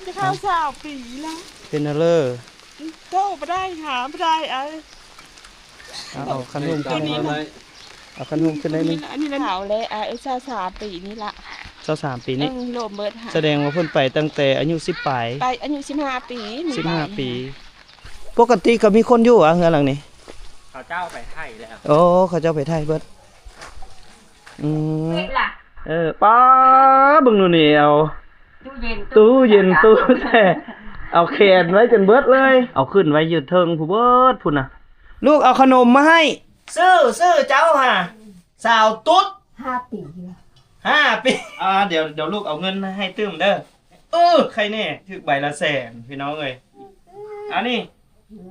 ຈະເຂົ້າຊາວປີລະ ເປັນແນວເລີ ໂທບໍ່ໄດ້ ຫາບໍ່ໄດ້ ເອົາ ເອົາ ເອົາຄັນຫຸ່ມຂຶ້ນ ເອົາຄັນຫຸ່ມຂຶ້ນໄດ້ນີ້ ອັນນີ້ລະ ເຖົ້າແລ້ວ ອາຍຸຊາວສາມປີນີ້ລະ ຊາວສາມປີນີ້ ເອີ ລົມເບິດຫາ ສະແດງວ່າເພິ່ນໄປຕັ້ງແຕ່ອາຍຸສິບປາຍ ໄປອາຍຸສິບຫ້າປີ ສິບຫ້າປີ ປົກກະຕິກໍມີຄົນຢູ່ຫວາ ເຮືອນຫຼັງນີ້ ເຂົາເຈົ້າໄປໄຖແລ້ວ ໂອ້ ເຂົາເຈົ້າໄປໄຖເບິດ ອືມ ເອີ ປ້າ ເບິ່ງດູນີ້ ເອົາ ຕູ້ເຢັນ ຕູ້ເຢັນ ຕູ້ແຊ່ ເອົາແຂວນໄວ້ຈົນເບິດເລີຍ ເອົາຂຶ້ນໄວ້ຢູ່ເທິງພຸ້ນເບິດພຸ້ນນະ ລູກເອົາຂະໜົມມາໃຫ້ ຊື່ ຊື່ເຈົ້າຫາ ສາວຕຸດ ຫ້າປີລະ ຫ້າປີ ອ່າ ດຽວ ດຽວລູກເອົາເງິນໃຫ້ຕື່ມເດີ ເອີ ໃຄແນ່ ຖືກໃບລະແສນ ພີ່ນ້ອງເອີຍ ອັນນີ້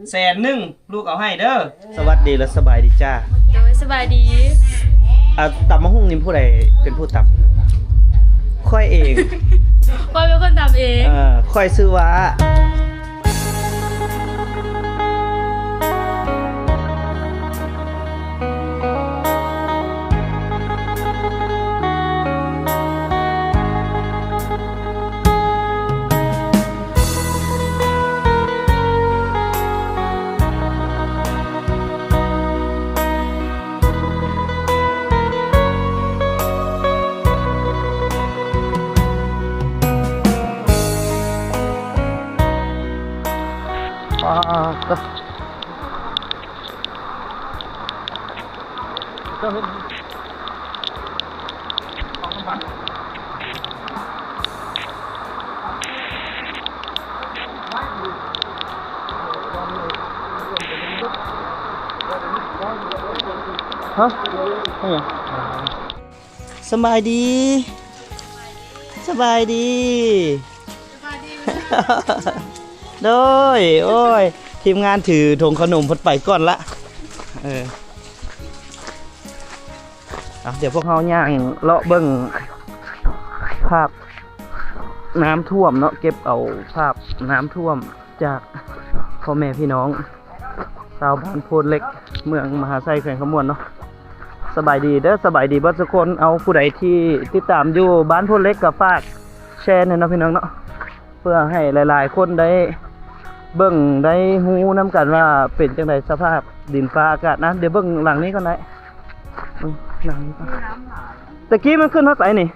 ແສນໜຶ່ງ ລູກເອົາໃຫ້ເດີ ສະຫວັດດີ ແລະ ສະບາຍດີຈ້າ ໂດຍ ສະບາຍດີ ອ່າ ຕຳບັກຫຸ່ງນີ້ຜູ້ໃດເປັນຜູ້ຕຳ? ຂ້ອຍເອງ ຂ້ອຍເປັນຄົນຕຳເອງ ເອີ ຂ້ອຍຊື່ວ່າ ຮະ? ອີຫຍັງ? ສະບາຍດີ ສະບາຍດີ ໂດຍ ໂອ້ຍ ທີມງານຖືຖົງຂະໜົມເພິ່ນໄປກ່ອນລະ ເອີ ເອົາ ດຽວພວກເຮົາຍ່າງເລາະເບິ່ງພາບນ້ຳຖ້ວມເນາະ ເກັບເອົາພາບນ້ຳຖ້ວມຈາກພໍ່ແມ່ພີ່ນ້ອງ ຊາວບ້ານໂພນເຫຼັກ ເມືອງມະຫາໄຊ ແຂວງຄຳມ່ວນເນາະ ສະບາຍດີເດີ ສະບາຍດີເບິດທຸກຄົນ ເອົາ ຜູ້ໃດທີ່ຕິດຕາມຢູ່ບ້ານໂພນເຫຼັກກໍຝາກແຊແດ່ເນາະ ພີ່ນ້ອງເນາະ ເພື່ອໃຫ້ຫຼາຍໆຄົນໄດ້ເບິ່ງໄດ້ຮູ້ນຳກັນວ່າເປັນຈັ່ງໃດສະພາບດິນຟ້າອາກາດນະ ດຽວເບິ່ງຫຼັງນີ້ກ່ອນໄດ້ ເບິ່ງຫຼັງນີ້ກ່ອນ ຕະກີ້ມັນຂຶ້ນຮອດໃສນີ້?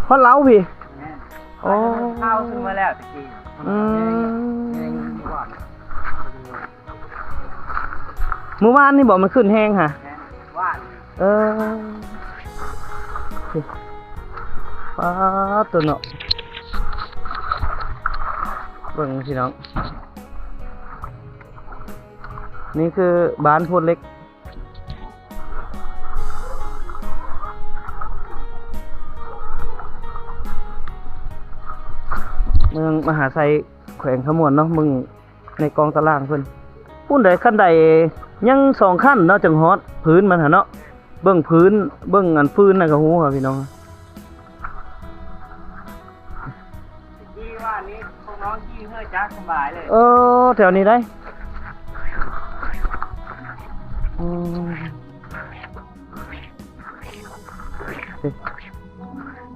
ຮອດເລົ້າພີ້ ແມ່ນ ໂອ້ ເຂົ້າຂຶ້ນມາແລ້ວຕະກີ້ ອືມ ມື້ວານນີ້ບໍ່ ມັນຂຶ້ນແຮງຫະ ແມ່ນ ວານ ເອີ ປ້າດ ໂຕເນາະ ເບິ່ງພີ່ນ້ອງ ນີ້ຄືບ້ານໂພນເຫຼັກ ເມືອງມະຫາໄຊ ແຂວງຄຳມ່ວນເນາະ ເບິ່ງໃນກ້ອງຕາລ່າງເພິ່ນ ພຸ້ນໃດ ຂັ້ນໄດຍັງສອງຂັ້ນເນາະ ຈັ່ງຮອດພື້ນມັນຫັ້ນເນາະ ເບິ່ງພື້ນ ເບິ່ງອັນພື້ນນັ້ນກໍຮູ້ຫະ ພີ່ນ້ອງ. ທີ່ວ່ານີ້ພວກນ້ອງຂີ່ເຮືອຈັກສະບາຍເລີຍ ເອີ ແຖວນີ້ໄດ໋ ອືມ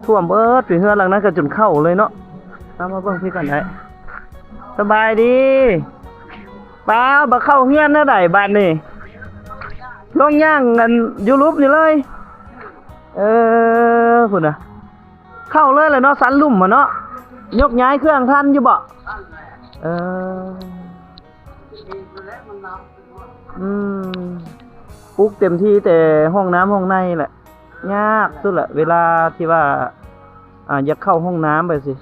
ຖ້ວມເບີດ ເຮືອນຫຼັງນັ້ນກໍຈົນເຂົ້າເລີຍເນາະ ເອົາ ມາເບິ່ງພີ້ກ່ອນໄດ້ ສະບາຍດີ ປ້າ ບໍ່ເຂົ້າເຮືອນແນວໃດບາດນີ້ ລອງຍ່າງອັນຢູ່ລຸ່ມນີ້ເລີຍ ເອີ ພຸ້ນນະ ເຂົ້າເລີຍແຫຼະເນາະ ສັນລຸ່ມຫັ້ນເນາະ ຍົກຍ້າຍເຄື່ອງທັນຢູ່ບໍ່? ເອີ ອືມ ປຸກເຕັມທີ່ແຕ່ຫ້ອງນ້ຳຫ້ອງໃນແຫຼະ ຍາກສຸດແຫຼະ ເວລາທີ່ວ່າ ອ່າ ຢາກເຂົ້າຫ້ອງນ້ຳໄປຊີ້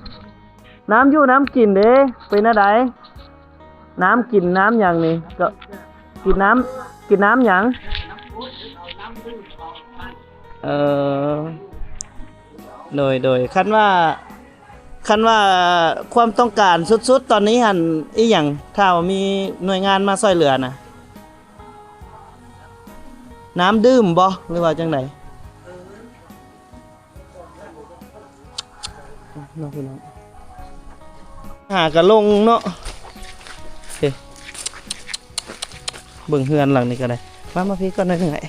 ນ້ຳຢູ່ນ້ຳກິນເດ້ ເປັນແນວໃດ? ນ້ຳກິນນ້ຳຫຍັງນີ້ ກໍກິນນ້ຳ ກິນນ້ຳຫຍັງ? ເອີ ໂດຍ ໂດຍ ຄັນວ່າ ຄັນວ່າຄວາມຕ້ອງການສຸດໆຕອນນີ້ຫັ້ນ ອີຫຍັງ ຖ້າວ່າມີໜ່ວຍງານມາຊ່ວຍເຫຼືອນະ? ນ້ຳດື່ມບໍ່ ຫຼືວ່າຈັ່ງໃດ? ເນາະ ພີ່ນ້ອງ ຫາກະລົງເນາະ ເອີ ເບິ່ງເຮືອນຫຼັງນີ້ກໍໄດ້ ມາ ມາພີ້ກ່ອນໜ້ອຍໜຶ່ງ ເອີ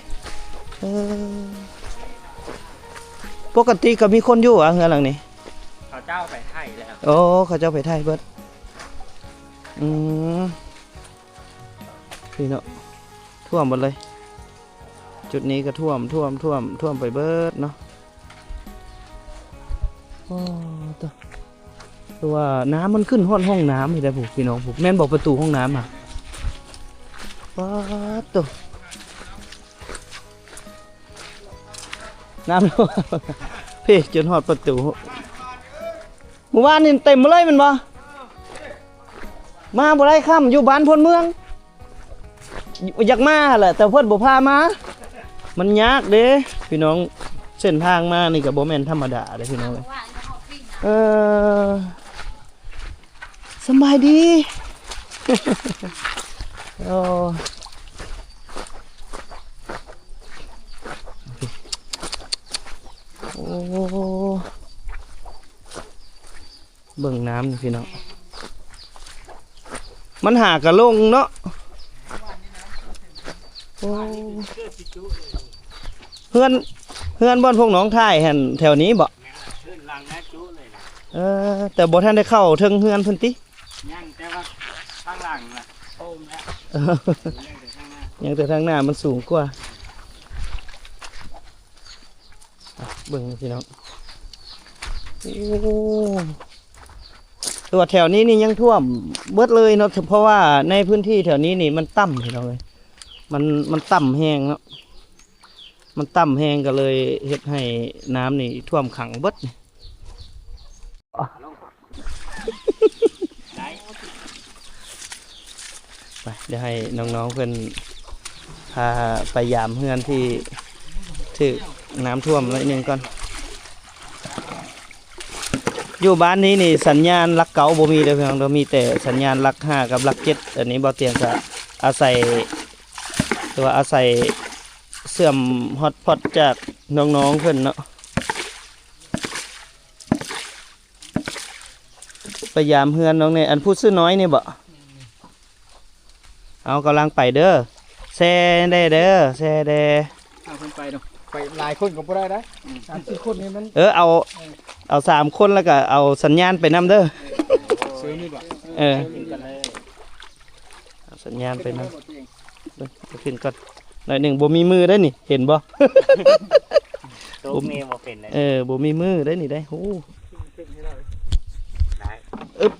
ປົກກະຕິກໍມີຄົນຢູ່ຫວາ ເຮືອນຫຼັງນີ້? ເຂົາເຈົ້າໄປໄຖ ໂອ້ ເຂົາເຈົ້າໄປໄຖເບິດ. ອືມ ນີ້ເນາະ ຖ້ວມເບິດເລີຍ. ຈຸດນີ້ກໍຖ້ວມ ຖ້ວມ ຖ້ວມ ຖ້ວມໄປເບິດເນາະ. ໂອ້ ໂຕ ຄືວ່ານ້ຳມັນຂຶ້ນຮອດຫ້ອງນ້ຳນີ້ໄດ໋ ພຸ້ນ ພີ່ນ້ອງ ພຸ້ນ. ແມ່ນບໍ່ປະຕູຫ້ອງນ້ຳນະ? ປາດໂຕ ນ້ຳ ເພ ຈົນຮອດປະຕູ. ມື້ວານນີ້ເຕັມມາເລີຍແມ່ນບໍ່? ມາບໍ່ໄດ້ຄ່ຳ ຢູ່ບ້ານໂພນເມືອງ. ຢາກມາຫັ້ນແຫຼະ ແຕ່ເພິ່ນບໍ່ພາມາ. ມັນຍາກເດ້ພີ່ນ້ອງ ເສັ້ນທາງມານີ້ກໍບໍ່ແມ່ນທຳມະດາເດ້ພີ່ນ້ອງເອີຍ. ເອີ ສະບາຍດີ. ໂອ້ ໂອ້ ເບິ່ງນ້ຳນີ້ພີ່ນ້ອງ ມັນຫາກະລົງເນາະ. ໂອ້ ເຮືອນ ເຮືອນບ່ອນພວກນ້ອງຖ່າຍຫັ້ນແຖວນີ້ບໍ່? ເຮືອນຫຼັງນະຈຸເລີຍນະ. ເອີ ແຕ່ບໍ່ທັນໄດ້ເຂົ້າເທິງເຮືອນເພິ່ນຕິ? ຍັງ ແຕ່ວ່າທາງຫຼັງນະໂອມແລ້ວ ຍັງແຕ່ທາງໜ້າ ຍັງແຕ່ທາງໜ້າມັນສູງກວ່າ. ອ່ະ ເບິ່ງພີ່ນ້ອງ ໂອ້ ແຕ່ວ່າແຖວນີ້ນີ້ຍັງຖ້ວມເບິດເລີຍເນາະ ເພາະວ່າໃນພື້ນທີ່ແຖວນີ້ນີ້ມັນຕ່ຳພີ່ນ້ອງເອີຍ ມັນ ມັນຕ່ຳແຮງເນາະ ມັນຕ່ຳແຮງກໍເລີຍເຮັດໃຫ້ນ້ຳນີ້ຖ້ວມຂັງເບິດ. ໄປ ດຽວໃຫ້ນ້ອງໆເພິ່ນພາໄປຢາມເຮືອນທີ່ຖືກນ້ຳຖ້ວມໜ້ອຍໜຶ່ງກ່ອນ. ຢູ່ບ້ານນີ້ນີ້ສັນຍານຫຼັກເກົ້າບໍ່ມີເດີພີ່ນ້ອງເດີ ມີແຕ່ສັນຍານຫຼັກຫ້າກັບຫຼັກເຈັດ. ອັນນີ້ບໍ່ຕຽງກະອາໄສ ຫຼືວ່າອາໄສເຊື່ອມຮອດພອດຈາກນ້ອງໆເພິ່ນເນາະ. ໄປຢາມເຮືອນນ້ອງແດ່ ອັນຜູ້ຊື່ນ້ອຍນີ້ບໍ? ເອົາ ກຳລັງໄປເດີ ແຊແດ່ເດີ ແຊແດ່. ພາເພິ່ນໄປເນາະ ໄປຫຼາຍຄົນກໍບໍ່ໄດ້ໄດ໋ ອືມ ສາມສີ່ຄົນນີ້ມັນ ເອີ ເອົາ ເອີ ເອົາສາມຄົນ ແລ້ວກໍເອົາສັນຍານໄປນຳເດີ ເຊີນນີ້ບໍ? ເອີ ເຊີນກັນເລີຍ. ເອົາສັນຍານໄປນຳ ເບິ່ງ ຂຶ້ນກ່ອນໜ້ອຍໜຶ່ງ. ບໍ່ມີມືໄດ໋ນີ້ ເຫັນບໍ່? ຕົກນີ້ບໍ່ເປັນເລີຍ ເອີ ບໍ່ມີມືໄດ໋ນີ້ໄດ໋. ໂອ້ ໄດ້ ອຶບ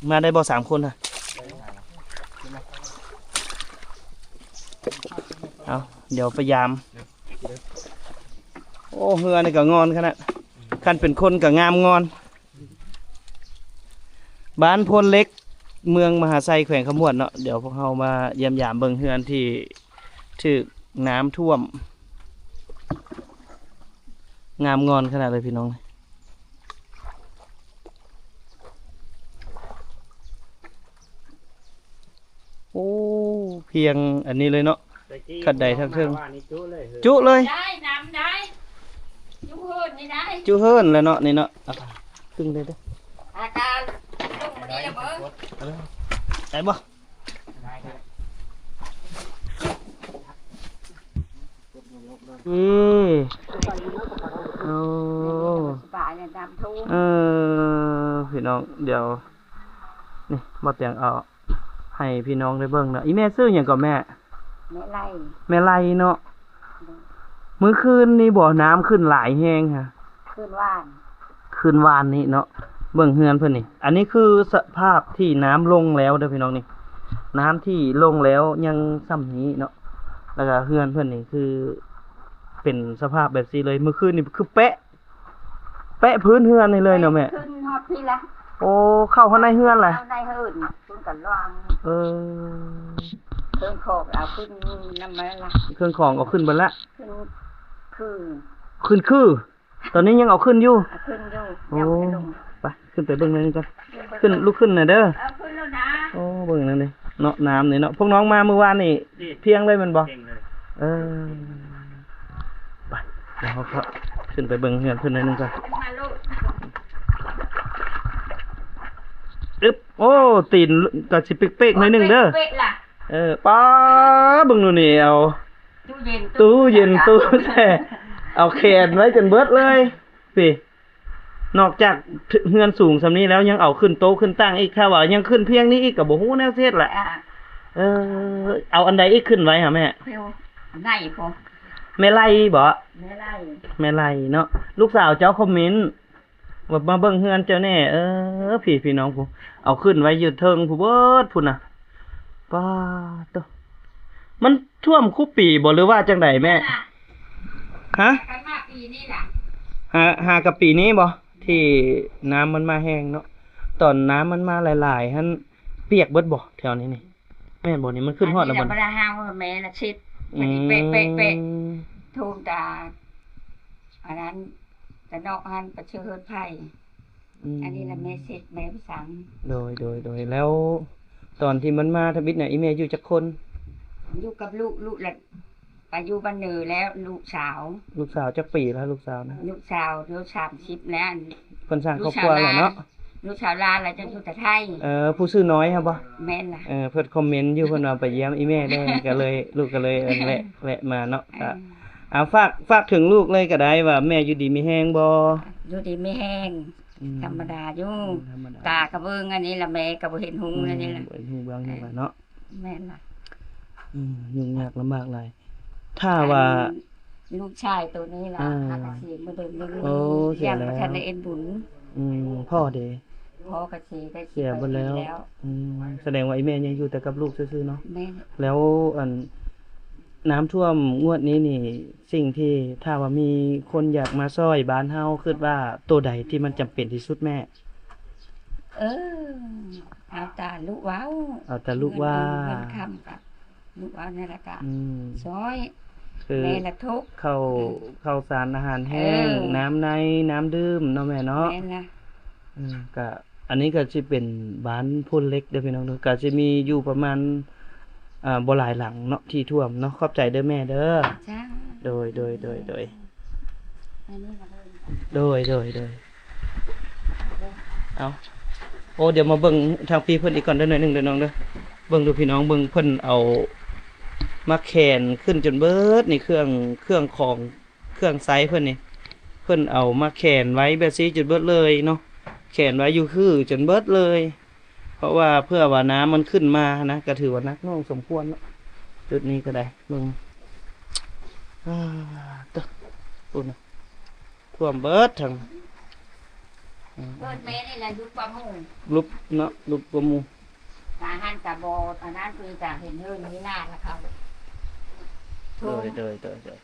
ມາໄດ້ບໍ່ສາມຄົນນະ? ເອົາ ດຽວໄປຢາມ. ໂອ້ ເຮືອນີ້ກໍງອນຂະໜາດ ຄັນເປັນຄົນກໍງາມງອນ. ບ້ານໂພນເຫຼັກ ເມືອງມະຫາໄຊ ແຂວງຄຳມ່ວນເນາະ. ດຽວພວກເຮົາມາຢ້ຽມຢາມເບິ່ງເຮືອນທີ່ຖືກນ້ຳຖ້ວມ ງາມງອນຂະໜາດເລີຍພີ່ນ້ອງ. ໂອ້ ພຽງອັນນີ້ເລີຍເນາະ ແຕ່ກີ້ ຄັນໃດທາງເທິງ ວ່ານີ້ຈຸເລີຍ ຈຸເລີຍ ໄດ້ນຳໄດ້ ຈຸເຮີນນີ້ໄດ້ ຈຸເຮີນແລ້ວເນາະ ນີ້ເນາະ. ອ່ະ ຄຶ່ງເລີຍເດີ ອາການລົງນີ້ລະເບິ່ງ ໄດ້ບໍ່? ອືມ ໂອ້ ເອີ ພີ່ນ້ອງ ດຽວນີ້ ບໍ່ຕຽງເອົາໃຫ້ພີ່ນ້ອງໄດ້ເບິ່ງເນາະ. ອີແມ່ຊື່ຫຍັງກໍແມ່? ແມ່ໄລ ແມ່ໄລເນາະ. ມື້ຄືນນີ້ບໍ່ ນ້ຳຂຶ້ນຫຼາຍແຮງຫະ? ຄືນວານ ຄືນວານນີ້ເນາະ. ເບິ່ງເຮືອນເພິ່ນນີ້ ອັນນີ້ຄືສະພາບທີ່ນ້ຳລົງແລ້ວເດີພີ່ນ້ອງນີ້ ນ້ຳທີ່ລົງແລ້ວຍັງຊ່ຳນີ້ເນາະ. ແລ້ວກະເຮືອນເພິ່ນນີ້ຄືເປັນສະພາບແບບຊີ້ເລີຍ ມື້ຄືນນີ້ຄືແປະ ແປະພື້ນເຮືອນນີ້ເລີຍເນາະແມ່? ຂຶ້ນຮອດພີ້ລະ ໂອ້ ເຂົ້າຮອດໃນເຮືອນລະ ເຂົ້າໃນເຮືອນ ເພິ່ນກະລອງ ເອີ ເຄື່ອງຂອງເອົາຂຶ້ນນຳມາລະ ເຄື່ອງຂອງເອົາຂຶ້ນເບິດລະ ຂຶ້ນຄື ຂຶ້ນຄື ຕອນນີ້ຍັງເອົາຂຶ້ນຢູ່ ເອົາຂຶ້ນຢູ່ ໂອ້ ຍັງບໍ່ໄດ້ລົງ ໄປ ຂຶ້ນໄປເບິ່ງໜ້ອຍໜຶ່ງກ່ອນ ຂຶ້ນ ລຸກຂຶ້ນໜ້ອຍເດີ ເອົາຂຶ້ນແລ້ວນະ ໂອ້ ເບິ່ງນັ້ນເດເນາະ ນ້ຳນີ້ເນາະ ພວກນ້ອງມາມື້ວານນີ້ ເພງເລີຍແມ່ນບໍ່? ເພງເລີຍ ເອີ ໄປ ດຽວເຮົາກໍຂຶ້ນໄປເບິ່ງເຮືອນເພິ່ນໜ້ອຍໜຶ່ງກ່ອນ ອຶບ ໂອ້ ຕີນກໍຊິເປກໆໜ້ອຍໜຶ່ງເດີ ເອະ ປ້າ ເບິ່ງດູນີ້ ເອົາ ຕູ້ເຢັນ ຕູ້ເຢັນ ຕູ້ແຊ່ ເອົາແຂນໄວ້ຈົນເບິດເລີຍ ພີ້ ນອກຈາກເຮືອນສູງສ່ຳນີ້ແລ້ວ ຍັງເອົາຂຶ້ນໂຕະຂຶ້ນຕັ່ງອີກ. ຖ້າວ່າຍັງຂຶ້ນພຽງນີ້ອີກ ກໍບໍ່ຮູ້ແນວຊິເຮັດລະ. ອ່າ ເອີ ເອົາອັນໃດອີກຂຶ້ນໄວ້ຫາແມ່? ເອົາໃນພຸ້ນ ແມ່ໄລ່ບໍ? ແມ່ໄລ່ ແມ່ໄລ່ເນາະ. ລູກສາວເຈົ້າຄອມເມັນວ່າມາເບິ່ງເຮືອນເຈົ້າແດ່. ເອີ ພີ່ ພີ່ນ້ອງຜູ້ ເອົາຂຶ້ນໄວ້ຢູ່ເທິງຜູ້ເບີດພຸ້ນນະ. ປາດໂທ້ ມັນຖ້ວມຄູ່ປີບໍ ຫຼືວ່າຈັ່ງໃດແມ່? ຮະ? ຫາ ຫາກັບປີນີ້ບໍ ທີ່ນ້ຳມັນມາແຮງເນາະ? ຕອນນ້ຳມັນມາຫຼາຍໆຫັ້ນ ປຽກເບິດບໍແຖວນີ້ນີ້? ແມ່ນບໍ່ນີ້? ມັນຂຶ້ນຮອດແລ້ວບໍ່ນີ້? ອັນນີ້ລະບໍ່ໄດ້ຫ້າມວ່າແມ່ລະເຊັດ ອືມ ແປະ ແປະ ແປະ ໂທມຕາ ອັນນັ້ນ ຕານອກຫັ້ນປະເຊີນເຮືອນໄຜ່. ອືມ ອັນນີ້ລະແມ່ເຊັດ ແມ່ໄປສັງ. ໂດຍ ໂດຍ ໂດຍ. ແລ້ວຕອນທີ່ມັນມາທຳອິດນະ ອີ່ແມ່ຢູ່ຈັກຄົນ? ຢູ່ກັບລູກ ລູກລະ ໄປຢູ່ບ້ານເນີແລ້ວ ລູກສາວ. ລູກສາວຈັກປີລະ ລູກສາວນະ? ລູກສາວອາຍຸສາມສິບແລ້ວ. ເພິ່ນສ້າງຄອບຄົວແລ້ວເນາະ? ລູກສາວຫຼານລະຈະຢູ່ແຕ່ໄທ. ເອີ ຜູ້ຊື່ນ້ອຍຫັ້ນບໍ? ແມ່ນລະ. ເອີ ເພິ່ນຄອມເມັນຢູ່ ເພິ່ນວ່າໄປຢ້ຽມອີ່ແມ່ແດ່ ກໍເລີຍ ລູກກໍເລີຍ ເອີ ແວະ ແວະມາເນາະ. ເອີ ກໍ ອ່າ ຝາກ ຝາກເຖິງລູກເລີຍກໍໄດ້ວ່າ ແມ່ຢູ່ດີມີແຮງບໍ? ຢູ່ດີມີແຮງ. ອືມ ທຳມະດາຢູ່. ອືມ ທຳມະດາ. ຕາກໍເບິ່ງອັນນີ້ລະ ແມ່ກໍບໍ່ເຫັນຫຸ່ງ ອືມ ອັນນີ້ລະ ບໍ່ເຫັນຫຸ່ງເບິ່ງ ເອີ ນີ້ລະເນາະ. ແມ່ນລະ. ອືມ ຫຍຸ້ງຍາກລຳບາກຫຼາຍ. ຖ້າວ່າ ອັນລູກຊາຍໂຕນີ້ລະ ອ່າ ຫາກະເສຍມື້ເດີມນີ້ ໂອ້ ເສຍແລ້ວ ຍັງບໍ່ທັນໄດ້ເຮັດບຸນ. ອືມ ພໍ່ເດ? ພໍ່ກະເສຍໄດ້ ເສຍເບິດແລ້ວ. ອືມ ສະແດງວ່າອີ່ແມ່ຍັງຢູ່ແຕ່ກັບລູກຊື່ໆເນາະ. ແມ່ນ. ແລ້ວອັນ ນ້ຳຖ້ວມງວດນີ້ນີ້ ສິ່ງທີ່ ຖ້າວ່າມີຄົນຢາກມາຊ່ອຍບ້ານເຮົາ ຄິດວ່າໂຕໃດທີ່ມັນຈຳເປັນທີ່ສຸດແມ່? ເອີ ເອົາຕາມລູກເວົ້າ. ເອົາຕາມລູກວ່າ. ເງິນຢູ່ເງິນຄຳກະລູກເວົ້ານັ້ນລະກະ ອືມ ຊ່ອຍ ຄືແມ່ລະທຸກ ເຂົ້າ ເຂົ້າສານອາຫານແຫ້ງ ເອີ ນ້ຳໃນ ນ້ຳດື່ມເນາະແມ່ເນາະ. ແມ່ນລະ. ເອີ ກະ ອັນນີ້ກໍຊິເປັນບ້ານໂພນເຫຼັກເດີພີ່ນ້ອງເດີ ກໍຊິມີຢູ່ປະມານ ອ່າ ບໍ່ຫຼາຍຫຼັງເນາະທີ່ຖ້ວມເນາະ. ຂອບໃຈເດີແມ່ເດີ. ເຈົ້າ. ໂດຍ ໂດຍ ໂດຍ ໂດຍ. ອັນນີ້ລະເບິ່ງ ໂດຍ ໂດຍ ໂດຍ. ເອົາ ໂອ້ ດຽວມາເບິ່ງທາງພີ່ເພິ່ນອີກກ່ອນເດີ ໜ້ອຍໜຶ່ງເດີນ້ອງເດີ. ເບິ່ງດູພີ່ນ້ອງ ເບິ່ງເພິ່ນເອົາມາແຂນຂຶ້ນຈົນເບິດນີ້ ເຄື່ອງ ເຄື່ອງຂອງ ເຄື່ອງໃຊ້ເພິ່ນນີ້ ເພິ່ນເອົາມາແຂນໄວ້ແບບຊີ້ຈົນເບິດເລີຍເນາະ ແຂນໄວ້ຢູ່ຄືຈົນເບິດເລີຍ ເພາະວ່າເພື່ອວ່ານ້ຳມັນຂຶ້ນມາຫັ້ນນະ ກໍຖືວ່າໜັກໜ່ວງສົມຄວນເນາະ ຈຸດນີ້ກໍໄດ້. ເບິ່ງ ອາ ໂທ້ ພຸ້ນນະ ຖ້ວມເບິດທັງ ເປີດແມ່ນີ້ລະ ຫຼຸບກວ່າໝູ່ ຫຼຸບເນາະ ຫຼຸບກວ່າໝູ່. ກະຫັ້ນກະບໍ່ອັນນັ້ນ ຄືກະເຫັນເຮີນມີໜ້າລະເຂົາ. ໂດຍ ໂດຍ ໂດຍ ໂດຍ.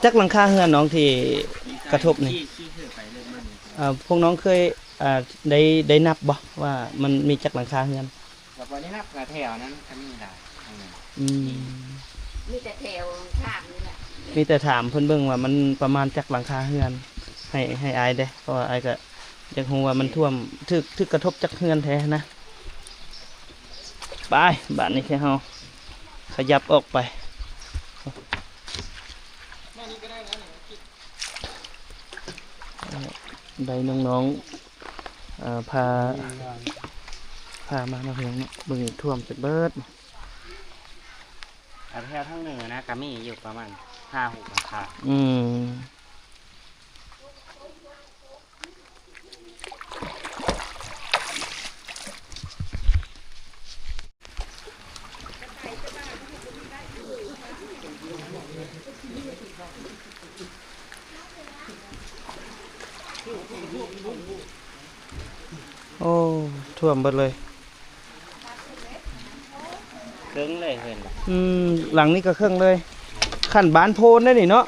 ຈັກຫຼັງຄາເຮືອນນ້ອງທີ່ກະທົບນີ້? ເອີ ພວກນ້ອງເຄີຍ ອ່າ ໄດ້ ໄດ້ນັບບໍ່ວ່າມັນມີຈັກຫຼັງຄາເຮືອນ? ກໍບໍ່ໄດ້ນັບ ກະແຖວນັ້ນກໍມີຫຼາຍ. ອືມ ມີແຕ່ແຖວຖາມນີ້ແຫຼະ ມີແຕ່ຖາມເພິ່ນເບິ່ງວ່າມັນປະມານຈັກຫຼັງຄາເຮືອນ ໃຫ້ ໃຫ້ອ້າຍເດ້ ເພາະວ່າອ້າຍກໍ ຢາກຮູ້ວ່າມັນຖ້ວມ ຖືກ ຖືກກະທົບຈັກເຮືອນແທ້ນະ. ໄປ ບາດນີ້ຄືເຮົາຂະຫຍັບອອກໄປ ໄດ້ນ້ອງໆ ເອີ ພາ ພາມາເນາະ ພີ່ນ້ອງເນາະ ເບິ່ງຖ້ວມຈົນເບິດ. ແຖວທາງເໜືອນະ ກະມີຢູ່ປະມານຫ້າຫົກຫຼັງຄາ. ອືມ ໂອ້ ຖ້ວມເບິດເລີຍ. ເຄິ່ງເລີຍເຮືອນ ອືມ ຫຼັງນີ້ກໍເຄິ່ງເລີຍ. ຄັນບ້ານໂພນໄດ໋ນີ້ເນາະ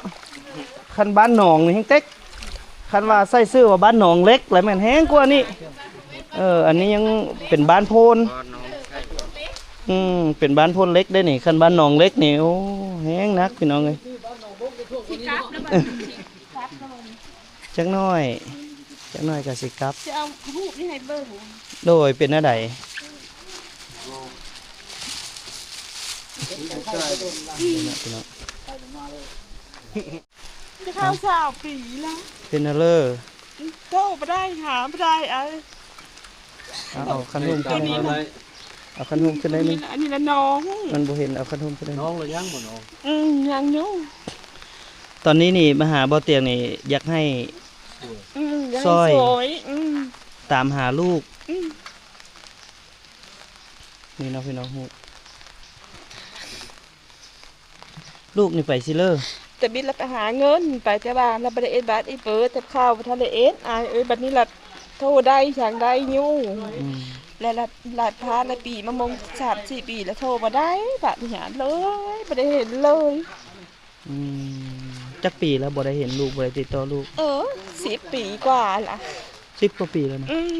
ຄັນບ້ານໜອງນີ້ແຮງເຕັກ ຄັນວ່າໃສ່ຊື່ວ່າບ້ານໜອງເຫຼັກ ແລ້ວແມ່ນແຮງກວ່ານີ້. ເອີ ອັນນີ້ຍັງເປັນບ້ານໂພນ ອືມ ເປັນບ້ານໂພນເຫຼັກໄດ໋ນີ້. ຄັນບ້ານໜອງເຫຼັກນີ້ ໂອ້ ແຮງໜັກ ພີ່ນ້ອງເອີຍ. ຈັກໜ້ອຍ ຈັກໜ້ອຍກໍຊິກັບ ຊິເອົາຮູບນີ້ໃຫ້ເບິ່ງ. ໂດຍ ເປັນແນວໃດ? ຈະເຂົ້າຊາວປີແລ້ວ ເປັນແນວເລີ ໂທບໍ່ໄດ້ ຫາບໍ່ໄດ້ ເອົາ ເອົາ ເອົາຄັນຮົ່ມຂຶ້ນໄດ້ ເອົາຄັນຮົ່ມຂຶ້ນໄດ້ໜຶ່ງ. ອັນນີ້ລະນ້ອງ ມັນບໍ່ເຫັນ ເອົາຄັນຮົ່ມຂຶ້ນໄດ້ໜຶ່ງ. ນ້ອງລະຍັງບໍ່ນ້ອງ? ອືມ ຍັງຢູ່. ຕອນນີ້ນີ້ມາຫາບໍ່ຕຽງນີ້ ຢາກໃຫ້ ອືມ ຢາກໃຫ້ ຊ່ອຍ ຊ່ອຍ ອືມ ຕາມຫາລູກ ອືມ ນີ້ເນາະ ພີ່ນ້ອງ ລູກນີ້ໄປຊິເລີ ແຕ່ບິດລະໄປຫາເງິນ ໄປແຕ່ວ່າລະບໍ່ໄດ້ເອັດບັດເອັດເບີ ແຕ່ເຂົ້າບໍ່ທັນໄດ້ເອັດ ອ້າຍເອີຍ ບັດນີ້ລະໂທໄດ້ຫຍັງໄດ້ຢູ່ ອືມ ແລະ ລະຫຼາຍພານຫຼາຍປີ ມາມົງສາມສີ່ປີລະໂທບໍ່ໄດ້ ບັດນີ້ຫາເລີຍ ບໍ່ໄດ້ເຫັນເລີຍ. ອືມ ຈັກປີແລ້ວບໍ່ໄດ້ເຫັນລູກ ບໍ່ໄດ້ຕິດຕໍ່ລູກ? ເອີ ສິບປີກວ່າລະ ສິບກວ່າປີແລ້ວນະ ອືມ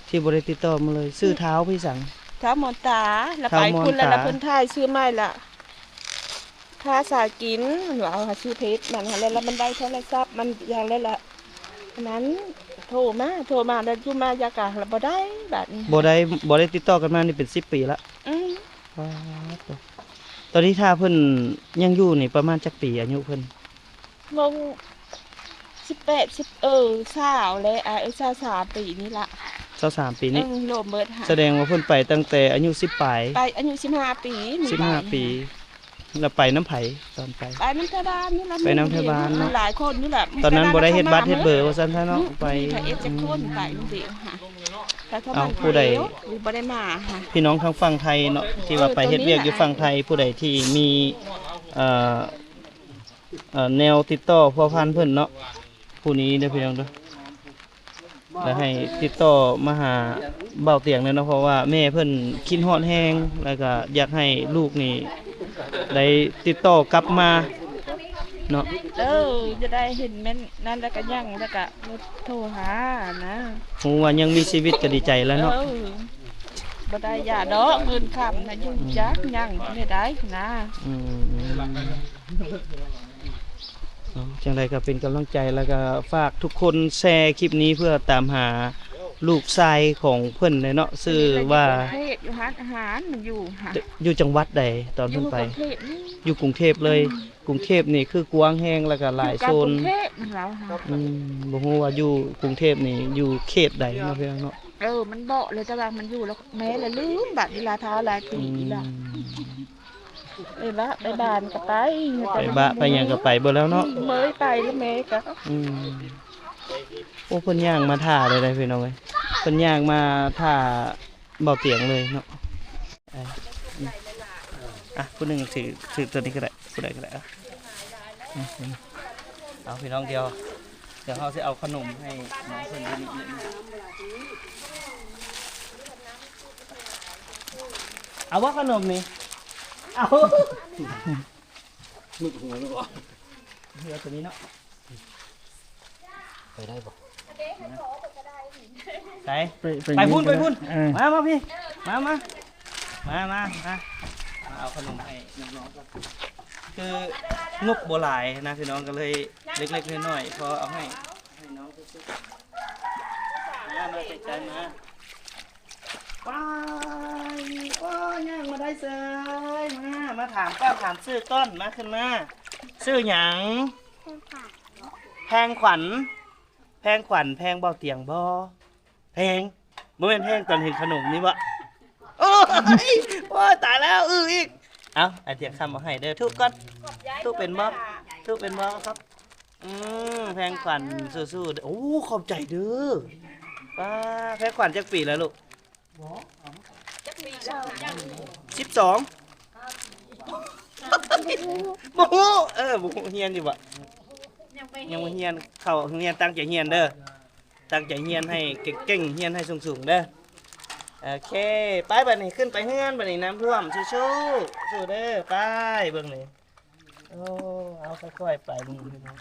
ທີ່ບໍ່ໄດ້ຕິດຕໍ່ມາເລີຍ. ຊື່ ອືມ ທ້າວໄພສັງ? ທ້າວມອນຕາ ລະ ທ້າວ ໄປພຸ້ນລະ ລະເພິ່ນຖ່າຍຊື່ໃໝ່ລະ ພາສາຈີນ ວ່າເອົາອາຊີບເຮັດມັນຫັ້ນແຫຼະ ລະມັນໄດ້ໂທລະສັບ ມັນຢ່າງໃດລະ ອັນນັ້ນ ໂທມາ ໂທມາ ລະຢູ່ມາຢາກະ ລະບໍ່ໄດ້ບາດນີ້ ບໍ່ໄດ້ ບໍ່ໄດ້ຕິດຕໍ່ກັນມານີ້ເປັນສິບປີລະ ອືມ ປາດໂທ້ ຕອນນີ້ຖ້າເພິ່ນຍັງຢູ່ນີ້ປະມານຈັກປີອາຍຸເພິ່ນ? ເບິ່ງ ສິບແປດ ສິບ ເອີ ຊາວແຫຼະ ອາ ເອີ ຊາວສາມປີນີ້ລະ ຊາວສາມປີນີ້ ເອີ ລວມເບິດຫັ້ນ ສະແດງວ່າເພິ່ນໄປຕັ້ງແຕ່ອາຍຸສິບປາຍ ໄປອາຍຸສິບຫ້າປີ ສິບຫ້າປີ ໄປ ແລ້ວໄປນຳໃຜຕອນໄປ? ໄປນຳໄທບ້ານນີ້ລະ ໄປນຳໄທບ້ານເນາະ ຫຼາຍຄົນຢູ່ລະ ຕອນນັ້ນບໍ່ໄດ້ເຮັດບັດເຮັດເບີວ່າຊັ້ນຊະເນາະ ອືມ ໄປ ອືມ ເອົາຜູ້ໃດ ບໍ່ໄດ້ມາ ພີ່ນ້ອງທາງຝັ່ງໄທເນາະ ທີ່ວ່າໄປເຮັດວຽກຢູ່ຝັ່ງໄທ ຜູ້ໃດທີ່ມີ ເອີ ເອີ ແນວຕິດຕໍ່ພົວພັນເພິ່ນເນາະ ຜູ້ນີ້ເດີພີ່ນ້ອງເດີ ແລະໃຫ້ຕິດຕໍ່ມາຫາບ່າວຕຽງແດ່ເນາະ ເພາະວ່າແມ່ເພິ່ນຄິດຮອດແຮງ ແລ້ວກະຢາກໃຫ້ລູກນີ້ໄດ້ຕິດຕໍ່ກັບມາເນາະ ເອີ ຈະໄດ້ເຫັນແມ່ນນັ້ນ ແລ້ວກະຍັງ ແລ້ວກະໂທຫານະ ຮູ້ວ່າຍັງມີຊີວິດກະດີໃຈແລ້ວເນາະ ເອີ ບໍ່ໄດ້ຢາດອກເງິນຄຳນະ ຢູ່ ອືມ ຈັກຍັງບໍ່ໄດ້ນະ ອືມ ເນາະ ຈັ່ງໃດກໍເປັນກຳລັງໃຈ ແລ້ວກໍຝາກທຸກຄົນແຊຄລິບນີ້ເພື່ອຕາມຫາລູກຊາຍຂອງເພິ່ນແດ່ເນາະ ຊື່ວ່າ ຢູ່ຮ້ານອາຫານມັນຢູ່ ຢູ່ຈັງຫວັດໃດຕອນເພິ່ນໄປ? ຢູ່ກຸງເທບເລີຍ ອືມ ກຸງເທບນີ້ຄືກວ້າງແຮງ ແລ້ວກໍຫຼາຍໂຊນ ຢູ່ກັບກຸງເທບ ມັນເວົ້າຫາ ອືມ ບໍ່ຮູ້ວ່າຢູ່ກຸງເທບນີ້ຢູ່ເຂດໃດເນາະ ພີ່ນ້ອງເນາະ ເອີ ມັນເບາະເລີຍ ແຕ່ວ່າມັນຢູ່ແລ້ວ ແມ່ລະລືມ ບາດນີ້ລະ ທ້າວຫຼາຍປີລະ ອືມ ໄປບະໄປບານກໍໄປ ໄປບະໄປຫຍັງກໍໄປເບິດແລ້ວເນາະ ເມີຍໄປແລ້ວແມ່ກໍ ອືມ ໂອ້ ເພິ່ນຍ່າງມາຖ້າເລີຍເດ້ພີ່ນ້ອງເອີຍ ເພິ່ນຍ່າງມາຖ້າບ່າວຕຽງເລີຍເນາະ ເອີ ອືມ ອ່ະ ຜູ້ໜຶ່ງຖື ຖືຕົວນີ້ກໍໄດ້ ຜູ້ໃດກໍໄດ້ ເອົາ ອືມ ເອົາ ພີ່ນ້ອງ ດຽວ ດຽວເຮົາຊິເອົາຂະໜົມໃຫ້ນ້ອງເພິ່ນ ເອົາບໍ່ຂະໜົມນີ້? ເອົາ ມຶກຫົວແລ້ວບໍ່? ເຮືອຕົວນີ້ເນາະ ໄປໄດ້ບໍ່? ໄປ ໄປ ໄປພຸ້ນ ໄປພຸ້ນ ເອີ ມາ ມາພີ້ ມາ ມາ ມາ ມາ ມາ ມາເອົາຂະໜົມໃຫ້ນ້ອງໆກ່ອນ ຄືງົບບໍ່ຫຼາຍນະພີ່ນ້ອງ ກໍເລີຍເລັກໆນ້ອຍໆ ພໍເອົາໃຫ້ ໃຫ້ນ້ອງຊື່ໆ ມາ ມາໃກ້ໆ ມາ ວ້າຍ ໂອ້ຍ ຍ່າງມາໄດ້ເສີຍ ມາ ມາຖາມກ່ອນ ຖາມຊື່ກ່ອນ ມາ ຂຶ້ນມາ ຊື່ຫຍັງ? ແພງຂວັນ ແພງຂວັນ ແພງເບົາຕຽງບໍ່? ແພງ ບໍ່ແມ່ນແພງຕອນເຫັນຂະໜົມນີ້ບໍ? ໂອ້ຍ ໂອ້ຍ ຕາຍແລ້ວ ອື້ອີກ ເອົາ ອ້າຍຕຽງຄຳເອົາໃຫ້ເດີ ທຸບກ່ອນ ທຸບເປັນບໍ່? ທຸບເປັນບໍ່ຄັບ? ອືມ ແພງຂວັນສູ້ໆ ໂອ້ ຂອບໃຈເດີ ປ້າ ແພງຂວັນຈັກປີແລ້ວລູກ? ສິບສອງ ບໍ່ຮູ້ ເອີ ບໍ່ຮູ້ ຮຽນຢູ່ບໍ່? ຍັງບໍ່ຮຽນ ເຂົ້າໂຮງຮຽນ ຕັ້ງໃຈຮຽນເດີ ຕັ້ງໃຈຮຽນໃຫ້ເກັ່ງໆ ຮຽນໃຫ້ສູງໆເດີ ໂອເຄ ໄປບາດນີ້ ຂຶ້ນໄປເຮືອນບາດນີ້ ນ້ຳຖ້ວມ ສູ້ໆ ສູ້ເດີ ໄປ ເບິ່ງນີ້ ໂອ້ ເອົາ ຄ່ອຍໆໄປ ເບິ່ງພີ່ນ້ອງ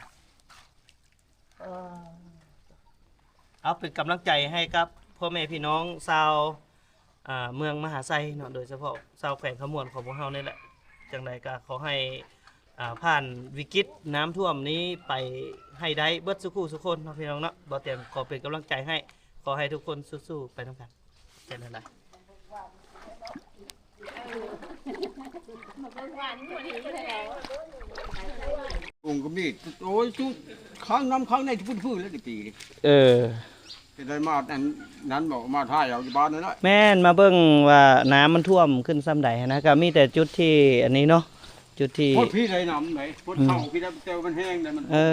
ເອົາ ເປັນກຳລັງໃຈໃຫ້ກັບພໍ່ແມ່ພີ່ນ້ອງຊາວ ອ່າ ເມືອງມະຫາໄຊເນາະ ໂດຍສະເພາະຊາວແຂວງຄຳມ່ວນຂອງພວກເຮົານີ້ແຫຼະ ຈັ່ງໃດກໍຂໍໃຫ້ ອ່າ ຜ່ານວິກິດນ້ຳຖ້ວມນີ້ໄປໃຫ້ໄດ້ເບິດສູ່ຄູ່ສູ່ຄົນເນາະ ພີ່ນ້ອງເນາະ ບ່າວຕຽງຂໍເປັນກຳລັງໃຈໃຫ້ ຂໍໃຫ້ທຸກຄົນສູ້ໆໄປນຳກັນ ຂອບໃຈຫຼາຍໆ. ກຸງກໍມີ ໂອ້ຍ ຈຸ ຄ້າງນ້ຳຄ້າງໃນ ຟື້ນຟື້ນແລ້ວ ປີນີ້ ເອີ ຈະໄດ້ມາອັນນັ້ນບໍ ມາຖ່າຍເອົາຢູ່ບ້ານນັ້ນແຫຼະ ແມ່ນ ມາເບິ່ງວ່ານ້ຳມັນຖ້ວມຂຶ້ນຊ່ຳໃດຫັ້ນນະ ກໍມີແຕ່ຈຸດທີ່ອັນນີ້ເນາະ ຈຸດທີ່ ໂພດພີ້ໄດ້ນ້ຳໄດ ໂພດເຂົ້າພີ້ໄດ້ ແຕ່ມັນແຫ້ງໄດ ມັນ ເອີ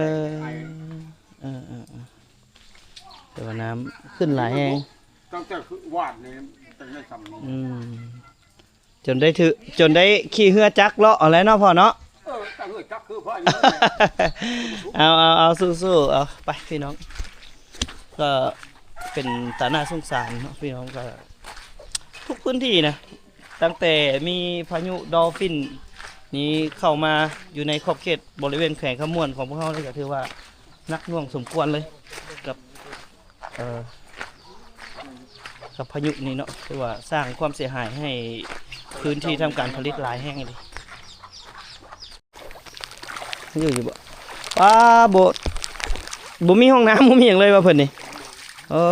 ເອີ ເອີ. ແຕ່ວ່ານ້ຳຂຶ້ນຫຼາຍແຮງ ຕັ້ງແຕ່ວານນີ້ ຕັ້ງແຕ່ຊ່ຳນີ້ ອືມ ຈົນໄດ້ຖື ຈົນໄດ້ຂີ່ເຮືອຈັກເລາະເອົາແຫຼະເນາະພໍ່ເນາະ. ເອີ ຕັ້ງເຮືອຈັກຄືພາຍ ເອົາ ເອົາ ເອົາ ສູ້ໆ ເອົາ ໄປພີ່ນ້ອງ. ກໍເປັນຕາໜ້າສົງສານເນາະພີ່ນ້ອງ ກໍທຸກພື້ນທີ່ນະ ຕັ້ງແຕ່ມີພາຍຸດອລຟິນນີ້ເຂົ້າມາຢູ່ໃນຂອບເຂດບໍລິເວນແຂວງຄຳມ່ວນຂອງພວກເຮົານີ້ ກໍຖືວ່າໜັກໜ່ວງສົມຄວນເລີຍ ກັບ ເອີ ກັບພາຍຸນີ້ເນາະ ຖືວ່າສ້າງຄວາມເສຍຫາຍໃຫ້ພື້ນທີ່ທຳການຜະລິດຫຼາຍແຮງອີ່ຫຼີ. ຢູ່ ຢູ່ບໍ່? ປ້າ ບໍ່ ບໍ່ມີຫ້ອງນ້ຳ ບໍ່ມີຫຍັງເລີຍວ່າເພິ່ນນີ້. ເອີ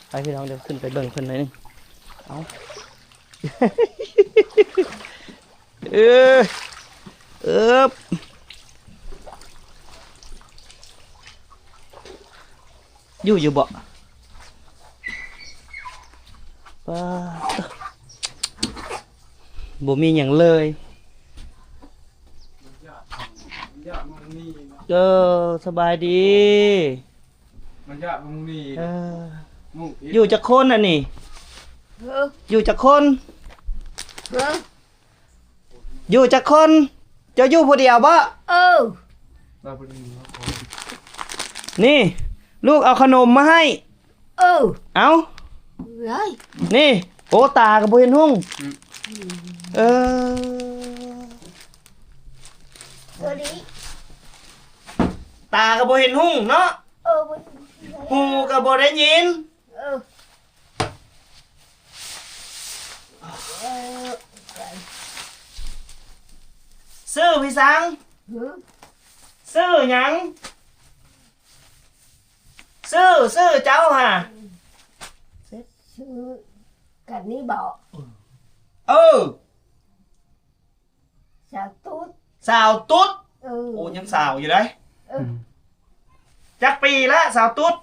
ໄປພີ່ນ້ອງ ດຽວຂຶ້ນໄປເບິ່ງເພິ່ນໜ້ອຍໜຶ່ງ. ເອົາ ເອີ ເອີບ ຢູ່ ຢູ່ບໍ່? ປ້າ ບໍ່ມີຫຍັງເລີຍ. ເອີ ສະບາຍດີ. ມັນຍາກ ມັນມີ ເອີ ມຸ້ງ ຢູ່ຈັກຄົນອັນນີ້? ເອີ ຢູ່ຈັກຄົນ? ເອີ ຢູ່ຈັກຄົນ? ເຈົ້າຢູ່ຜູ້ດຽວບໍ່? ເອີ ນີ້ ລູກເອົາຂະໜົມມາໃຫ້. ເອີ ເອົາ ເອີຍ ນີ້ ໂອ້ ຕາກໍບໍ່ເຫັນຮຸ່ງ. ອືມ ເອີ ຕົວນີ້ ຕາກໍບໍ່ເຫັນຮຸ່ງເນາະ. ເອີ ບໍ່ເຫັນ ຫູກໍບໍ່ໄດ້ຍິນ. ເອີ ເອີ ຊື່ພີ່ສັງ? ຫື? ຊື່ຫຍັງ? ຊື່ ຊື່ເຈົ້າຫາ? ຊື່ກັນນີ້ບໍ? ເອີ ສາວຕຸດ ສາວຕຸດ. ເອີ ໂອ້ ຍັງສາວຢູ່ເດ້. ເອີ ອືມ ຈັກປີລະສາວຕຸດ?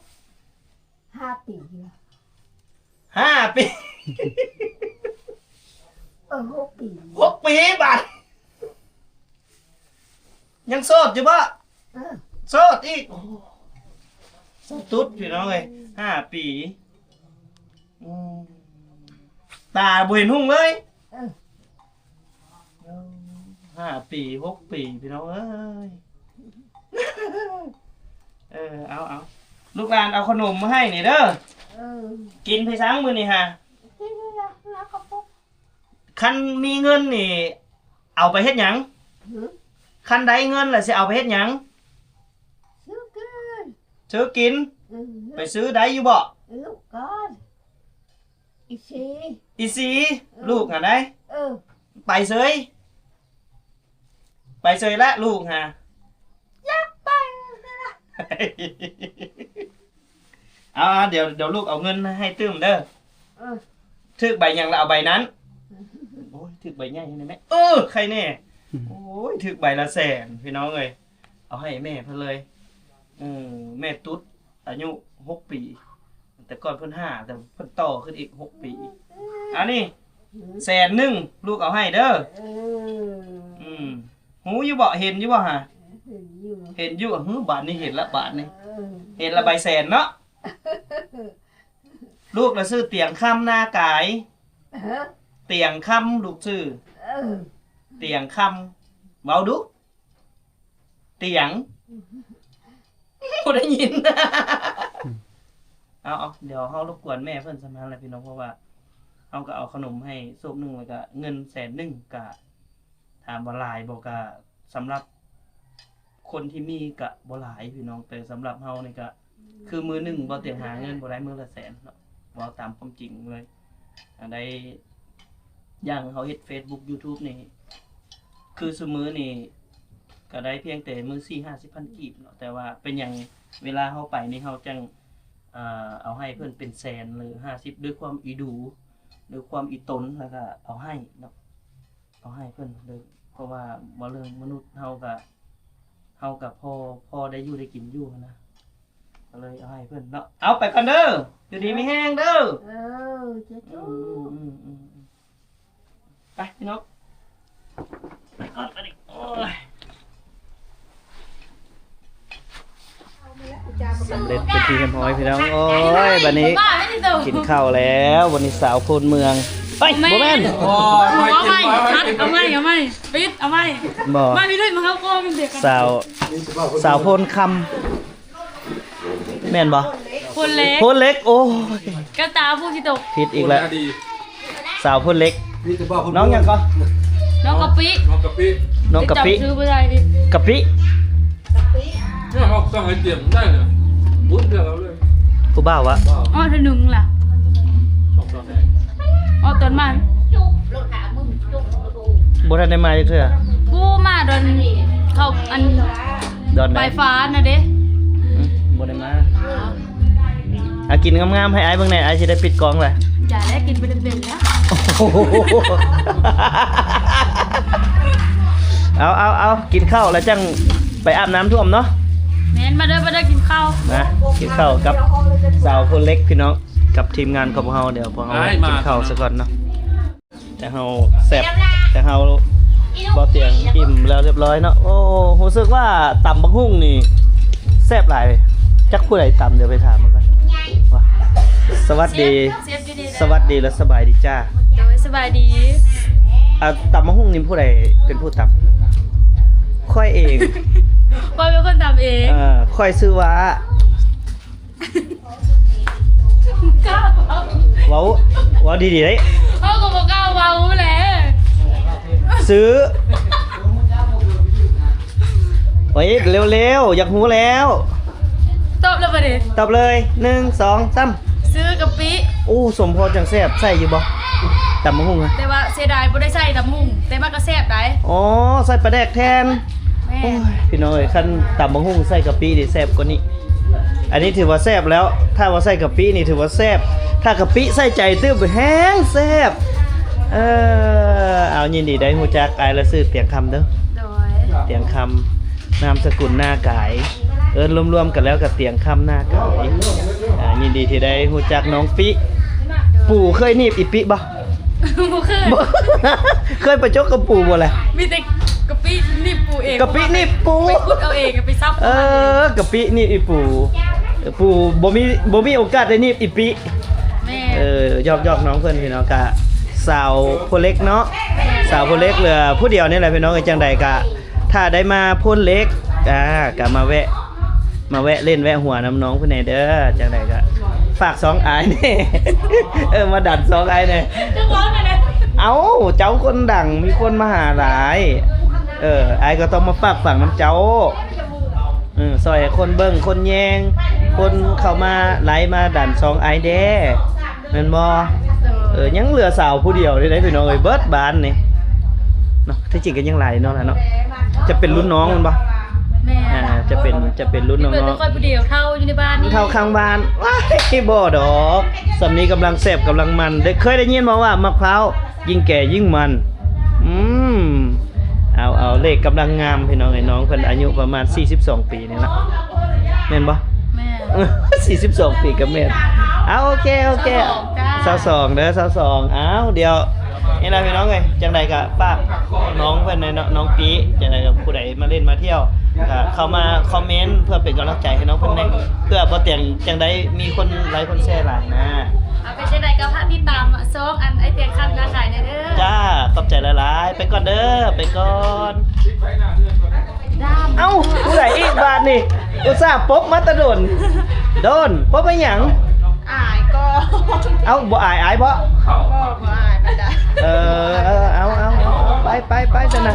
ຫ້າປີລະ. ຫ້າປີ ເອີ ຫົກປີ ຫົກປີບາດ ຍັງໂສດຢູ່ບໍ່? ເອີ ໂສດອີກ. ໂອ້ ສາວຕຸດພີ່ນ້ອງເອີຍ ຫ້າປີ. ອືມ ຕາບໍ່ເຫັນຮຸ່ງເລີຍ. ເອີ ຫ້າປີ ຫົກປີ ພີ່ນ້ອງເອີຍ. ເອີ ເອົາ ເອົາ ລູກຫຼານເອົາຂະໜົມມາໃຫ້ນີ້ເດີ. ເອີ ກິນໄປສັງມື້ນີ້ຫາ? ກິນແລ້ວ ແລ້ວກໍປຸກ. ຄັນມີເງິນນີ້ ເອົາໄປເຮັດຫຍັງ? ຫື? ຄັນໄດ້ເງິນແລ້ວຊິເອົາໄປເຮັດຫຍັງ? ຊື້ກິນ ຊື້ກິນ. ອື ໄປຊື້ໄດ້ຢູ່ບໍ່? ລູກກ່ອນ ອີຊີ ອີຊີ. ເອີ ລູກຫັ້ນໃດ? ເອີ ໄປເຊີຍ ໄປເຊີຍລະລູກຫາ. ຢາກໄປຫັ້ນລະ. ເອົາໆ ດຽວ ດຽວລູກເອົາເງິນໃຫ້ຕື່ມເດີ. ເອີ ຖືກໃບຫຍັງລະເອົາໃບນັ້ນ. ໂອ້ຍ ຖືກໃບໃຫຍ່ແດ່ແມ່. ເອີ ໃຄແນ່. ໂອ້ຍ ຖືກໃບລະແສນ ພີ່ນ້ອງເອີຍ. ເອົາໃຫ້ແມ່ເພິ່ນເລີຍ. ເອີ ແມ່ຕຸດ ອາຍຸຫົກປີ ແຕ່ກ່ອນເພິ່ນຫ້າ ແຕ່ເພິ່ນຕໍ່ຂຶ້ນອີກຫົກປີ. ອັນນີ້ ແສນໜຶ່ງ ລູກເອົາໃຫ້ເດີ. ເອີ ອືມ ຮູ້ຢູ່ບໍ່? ເຫັນຢູ່ບໍ່ຫາ? ເຫັນຢູ່ ເຫັນຢູ່. ຫື ບາດນີ້ເຫັນລະ ບາດນີ້ ເອີ ເຫັນລະ ໃບແສນເນາະ. ລູກລະຊື່ຕຽງຄຳນາກາຍ. ເອີ ຕຽງຄຳ ລູກຊື່. ເອີ ຕຽງຄຳ ເວົ້າດຸ. ຕຽງ ບໍ່ໄດ້ຍິນ. ເອົາໆ ດຽວເຮົາລົບກວນແມ່ເພິ່ນສ່ຳນັ້ນແຫຼະພີ່ນ້ອງ ເພາະວ່າເຮົາກໍເອົາຂະໜົມໃຫ້ໂຊບໜຶ່ງ ແລ້ວກໍເງິນແສນໜຶ່ງ ກະຖາມວ່າຫຼາຍບໍ່? ກະສຳລັບຄົນທີ່ມີກະບໍ່ຫຼາຍພີ່ນ້ອງ ແຕ່ສຳລັບເຮົານີ້ກະ ຄືມື້ໜຶ່ງບໍ່ຕຽງຫາເງິນບໍ່ໄດ້ມື້ລະແສນເນາະ ເວົ້າຕາມຄວາມຈິງເລີຍ. ອັນໃດ ຢ່າງເຮົາເຮັດເຟສບຸກ ຢູທູບນີ້ ຄືຊຸມື້ນີ້ກໍໄດ້ພຽງແຕ່ມື້ສີ່ຫ້າສິບພັນກີບເນາະ ແຕ່ວ່າເປັນຫຍັງເວລາເຮົາໄປນີ້ ເຮົາຈັ່ງ ເອີ ເອົາໃຫ້ເພິ່ນເປັນແສນ ຫຼື ຫ້າສິບ ດ້ວຍຄວາມອີດູ ດ້ວຍຄວາມອີຕົນ ແລ້ວກໍເອົາໃຫ້ເນາະ ເອົາໃຫ້ເພິ່ນເດີ. ເພາະວ່າເວົ້າເລື່ອງມະນຸດເຮົາກໍ ເຮົາກໍພໍ ພໍໄດ້ຢູ່ໄດ້ກິນຢູ່ຫັ້ນນະ ກໍເລີຍເອົາໃຫ້ເພິ່ນເນາະ. ເອົາ ໄປກ່ອນເດີ ຢູ່ດີມີແຮງເດີ. ເອີ ເຈົ້າ ອືມ ໄປພີ່ນ້ອງ ໄປກ່ອນ ໄປນີ້. ໂອ້ຍ ເອົາມາແລ້ວ ສຳເລັດເປັນທີ່ຮຽບຮ້ອຍພີ່ນ້ອງ. ໂອ້ຍ ບັດນີ້ກິນເຂົ້າແລ້ວ. ບັດນີ້ສາວໂພນເມືອງ ເອີຍ ບໍ່ແມ່ນ ບໍ່ແມ່ນ. ໂອ້ຍ ເອົາໃໝ່ ເອົາໃໝ່ ເອົາໃໝ່ ປິດ ເອົາໃໝ່. ບໍ່ ມາພີ່ລຸ້ຍ ມາເຂົ້າກ້ອງເດັກ. ສາວ ສາວໂພນຄຳ ແມ່ນບໍ່? ໂພນເຫຼັກ ໂພນເຫຼັກ. ໂອ້ຍ ກະຕາຜູ້ທີ່ຕົກ ຜິດອີກແລ້ວ. ສາວໂພນເຫຼັກ ນ້ອງຫຍັງກໍ? ນ້ອງກະປິ ນ້ອງກະປິ ນ້ອງກະປິ ຈຳຊື່ບໍ່ໄດ້ອີກ. ກະປິ ເຮົາສັ່ງໃຫ້ຕຽມໄດ້ເລີຍ ບຸນເທື່ອເຮົາເລີຍ. ຜູ້ບ່າວວະ? ອໍ ເທື່ອໜຶ່ງລະ ອໍ ຕອນມາ ບໍ່ທັນໄດ້ມາຈັກເທື່ອ. ຜູ້ມາດອນເຂົ້າອັນ ດອນໃດ? ປາຍຟ້ານະເດ້. ອືມ ບໍ່ໄດ້ມາ. ອ່ະ ກິນງາມໆ ໃຫ້ອ້າຍເບິ່ງແດ່ ອ້າຍຊິໄດ້ປິດກ້ອງແລ້ວ. ຢ່າແລ້ວ ກິນບໍ່ໄດ້ເປັນແລ້ວ. ເອົາ ເອົາ ເອົາ ກິນເຂົ້າແລ້ວຈັ່ງໄປອາບນ້ຳຖ້ວມເນາະ. ແມ່ນ ມາເດີ ມາເດີ ກິນເຂົ້າ ມາກິນເຂົ້າກັບສາວຄົນເລັກພີ່ນ້ອງ ກັບທີມງານຂອງພວກເຮົາ. ດຽວພວກເຮົາກິນເຂົ້າຊະກ່ອນເນາະ. ແຕ່ເຮົາແຊບ ແຕ່ເຮົາ ບໍ່ຕຽງອີ່ມແລ້ວຮຽບຮ້ອຍເນາະ. ໂອ້ ຮູ້ສຶກວ່າຕຳບັກຫຸ່ງນີ້ແຊບຫຼາຍ. ຈັກຜູ້ໃດຕຳ ດຽວໄປຖາມເບິ່ງກ່ອນ. ສະຫວັດດີ ສະຫວັດດີ ແລະ ສະບາຍດີຈ້າ. ໂດຍ ສະບາຍດີ. ອ່າ ຕຳບັກຫຸ່ງນີ້ຜູ້ໃດເປັນຜູ້ຕຳ? ຂ້ອຍເອງ ຂ້ອຍເປັນຄົນຕຳເອງ. ເອີ ຂ້ອຍຊື່ວ່າ ເວົ້າ ເວົ້າດີໆ ເດ້. ເຮົາກໍບໍ່ກ້າເວົ້າແຫຼະ. ຊື້ ໂອ້ຍ ເລັວໆ ຢາກຮູ້ແລ້ວ. ຕອບເລີຍບໍ່ເດ? ຕອບເລີຍ ໜຶ່ງ ສອງ ສາມ. ຊື້ກະປິ. ໂອ້ ສົມພໍຈັ່ງແຊບ. ໃສ່ຢູ່ບໍ່ ຕຳບັກຫຸ່ງ? ແຕ່ວ່າເສຍດາຍບໍ່ໄດ້ໃສ່ຕຳບັກຫຸ່ງ ແຕ່ວ່າກໍແຊບໄດ໋. ອໍ ໃສ່ປາແດກແທນ. ແມ່ນ. ໂອ້ຍ ພີ່ນ້ອງເອີຍ ຄັນຕຳບັກຫຸ່ງໃສ່ກະປິນີ້ແຊບກວ່ານີ້. ອັນນີ້ຖືວ່າແຊບແລ້ວ ຖ້າວ່າໃສ່ກະປິນີ້ຖືວ່າແຊບ. ຖ້າກະປິໃສ່ໃຈຕື່ມແຮງແຊບ. ເອີ ເອົາ ຍິນດີໄດ້ຮູ້ຈັກ ອ້າຍລະຊື່ຕຽງຄຳເດີ. ໂດຍ. ຕຽງຄຳ ນາມສະກຸນໜ້າກາຍ ເອີ້ນລວມໆ ກັນແລ້ວກໍຕຽງຄຳໜ້າກາຍ. ອ່າ ຍິນດີທີ່ໄດ້ຮູ້ຈັກນ້ອງປິ. ໂດຍ. ປູເຄີຍໜີບອີປິບໍ່? ບໍ່ເຄີຍ. ບໍ່ ເຄີຍໄປຈົກກັບປູບໍ່ລະ? ມີແຕ່ກະປິໜີບປູເອງ. ກະປິໜີບປູ ໄປຂຸດເອົາເອງ ໄປຊັບ. ເອີ ກະປິໜີບອີປູ ປູບໍ່ມີ ບໍ່ມີໂອກາດໄດ້ໜີບອີປິ. ແມ່ນ. ເອີ ຢອກໆ ນ້ອງເພິ່ນພີ່ນ້ອງ. ກະສາວຜູ້ເລັກເນາະ ສາວຜູ້ເລັກເຫຼືອຜູ້ດຽວນີ້ແຫຼະພີ່ນ້ອງ. ຈັ່ງໃດກະ ຖ້າໄດ້ມາໂພນເຫຼັກ ອ່າ ກະມາແວະ ມາແວະຫຼິ້ນແວະຫົວນຳນ້ອງເພິ່ນແດ່ເດີ. ຈັ່ງໃດກະຝາກຊ່ອງອ້າຍແດ່. ເອີ ມາດັນຊ່ອງອ້າຍແດ່. ເຈົ້າຂອງນັ້ນແຫຼະ. ເອົ້າ ເຈົ້າຄົນດັງ ມີຄົນມາຫາຫຼາຍ. ເອີ ອ້າຍກໍຕ້ອງມາຝາກຝັງນຳເຈົ້າ. ເອີ ຊ່ອຍໃຫ້ຄົນເບິ່ງຄົນແຍງ ຄົນເຂົ້າມາໄລມາດັນຊ່ອງອ້າຍແດ່. ແມ່ນບໍ່? ເອີ ຍັງເຫຼືອສາວຜູ້ດຽວນີ້ເດ້ພີ່ນ້ອງເອີຍ ເບິດບ້ານນີ້ເນາະ. ທີ່ຈິງກໍຍັງຫຼາຍເນາະ ຫຼາຍເນາະ. ຈະເປັນລຸ້ນນ້ອງແມ່ນບໍ່? ແມ່ນ. ອ່າ ຈະເປັນ ຈະເປັນລຸ້ນນ້ອງໆ. ຂ້ອຍຜູ້ດຽວເຖົ້າຢູ່ໃນບ້ານນີ້ ເຖົ້າຂ້າງບ້ານ. ວ້າຍ ບໍ່ດອກ ສ່ຳນີ້ກຳລັງແຊບກຳລັງມັນ. ເຄີຍໄດ້ຍິນບໍ່ວ່າ ມະພ້າວຍິ່ງແກ່ຍິ່ງມັນ. ອືມ ເອົາ ເອົາ ເລກກຳລັງງາມພີ່ນ້ອງເອີຍ. ນ້ອງເພິ່ນອາຍຸປະມານສີ່ສິບສອງປີນີ້ລະ ແມ່ນບໍ່? ແມ່ນ. ສີ່ສິບສອງປີກໍແມ່ນ. ເອົາ ໂອເຄ ໂອເຄ ຊາວສອງເດີ ຊາວສອງ. ເອົາ ດຽວນີ້ລະພີ່ນ້ອງເອີຍ ຈັ່ງໃດກໍຝາກນ້ອງເພິ່ນແດ່ເນາະ ນ້ອງປີ. ຈັ່ງໃດກໍຜູ້ໃດມາຫຼິ້ນມາທ່ຽວ ກໍເຂົ້າມາຄອມເມັນເພື່ອເປັນກຳລັງໃຈໃຫ້ນ້ອງເພິ່ນແດ່ ເພື່ອບໍ່ຕຽງຈັ່ງໃດມີຄົນໄລຄ໌ຄົນແຊຫຼາຍນະ. ເອົາ ເປັນຈັ່ງໃດກໍຝາກຕິດຕາມຊ່ອງອັນອ້າຍຕຽງຄຳໜ້າກາຍແດ່ເດີ. ຈ້າ ຂອບໃຈຫຼາຍໆ. ໄປກ່ອນເດີ ໄປກ່ອນ. ເອົ້າ ຜູ້ໃດອີກບາດນີ້? ອຸດສ່າປົບມາແຕ່ດົນ ດົນ ປົບເປັນຫຍັງ? ອາຍກໍ ເອົ້າ ບໍ່ອາຍ ອາຍບໍ່? ບໍ່ ບໍ່ອາຍປານໃດ. ເອີ ເອີ ເອົາ ເອົາ ເອົາ ໄປ ໄປ ໄປຊັ້ນນະ.